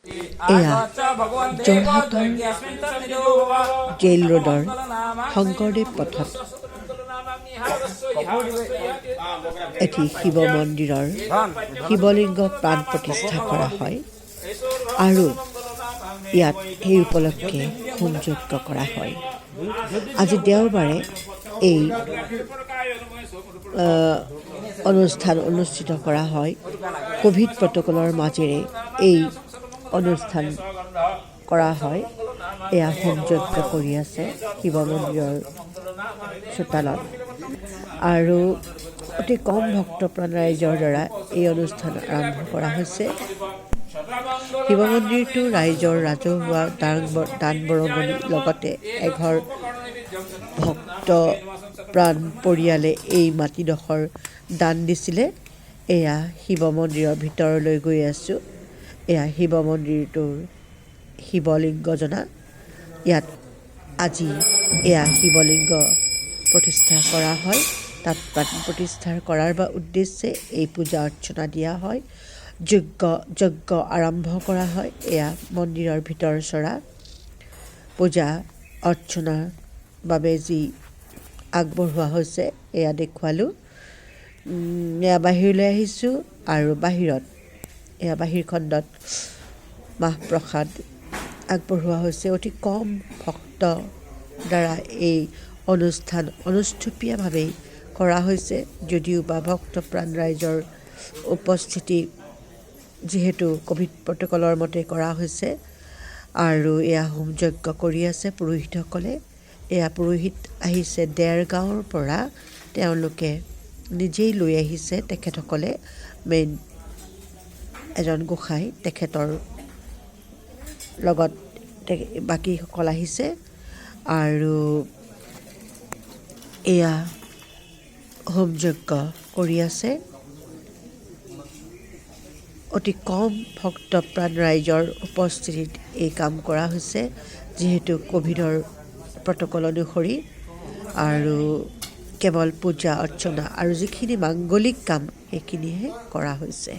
এয়া যোৰহাটৰ জেইল ৰোডৰ শংকৰদেৱ পথত এটি শিৱ মন্দিৰৰ শিৱলিংগ প্ৰাণ প্ৰতিষ্ঠা কৰা হয় আৰু ইয়াত সেই উপলক্ষে হোম যজ্ঞ কৰা হয়। আজি দেওবাৰে এই অনুষ্ঠান অনুষ্ঠিত কৰা হয়। ক'ভিড প্ৰট'কলৰ মাজেৰে এই অনুষ্ঠান কৰা হয়। এয়া হোম যজ্ঞ কৰি আছে শিৱ মন্দিৰৰ চোতালত আৰু অতি কম ভক্তপ্ৰাণ ৰাইজৰ দ্বাৰা এই অনুষ্ঠান আৰম্ভ কৰা হৈছে। শিৱ মন্দিৰটো ৰাইজৰ ৰাজহুৱা দান বৰঙণি, লগতে এঘৰ ভক্ত প্ৰাণ পৰিয়ালে এই মাটিডোখৰ দান দিছিলে। এয়া শিৱ মন্দিৰৰ ভিতৰলৈ গৈ আছোঁ। এয়া শিৱ মন্দিৰটোৰ শিৱলিংগ জনা। ইয়াত আজি এয়া শিৱলিংগ প্ৰতিষ্ঠা কৰা হয়। তাত প্ৰাণ প্ৰতিষ্ঠা কৰাৰ বা উদ্দেশ্যে এই পূজা অৰ্চনা দিয়া হয়, যজ্ঞ আৰম্ভ কৰা হয়। এয়া মন্দিৰৰ ভিতৰ চৰা, পূজা অৰ্চনাৰ বাবে যি আগবঢ়োৱা হৈছে এয়া দেখুৱালোঁ। এয়া বাহিৰলৈ আহিছোঁ আৰু বাহিৰত এয়া বাহিৰ খণ্ডত মাহ প্ৰসাদ আগবঢ়োৱা হৈছে। অতি কম ভক্ত দ্বাৰা এই অনুষ্ঠান অনুষ্ঠুপীয়াভাৱেই কৰা হৈছে, যদিও বা ভক্তপ্ৰাণ ৰাইজৰ উপস্থিতি যিহেতু ক'ভিড প্ৰট'কলৰ মতে কৰা হৈছে। আৰু এয়া হোম যজ্ঞ কৰি আছে পুৰোহিতসকলে। এয়া পুৰোহিত আহিছে দেৰগাঁৱৰ পৰা, তেওঁলোকে নিজেই লৈ আহিছে। তেখেতসকলে মেইন এজন গোসাঁই, তেখেতৰ লগত বাকীসকল আহিছে আৰু এয়া হোম যজ্ঞ কৰি আছে। অতি কম ভক্তপ্ৰাণ ৰাইজৰ উপস্থিতিত এই কাম কৰা হৈছে, যিহেতু ক'ভিডৰ প্ৰট'কল অনুসৰি আৰু কেৱল পূজা অৰ্চনা আৰু যিখিনি মাংগলিক কাম সেইখিনিহে কৰা হৈছে।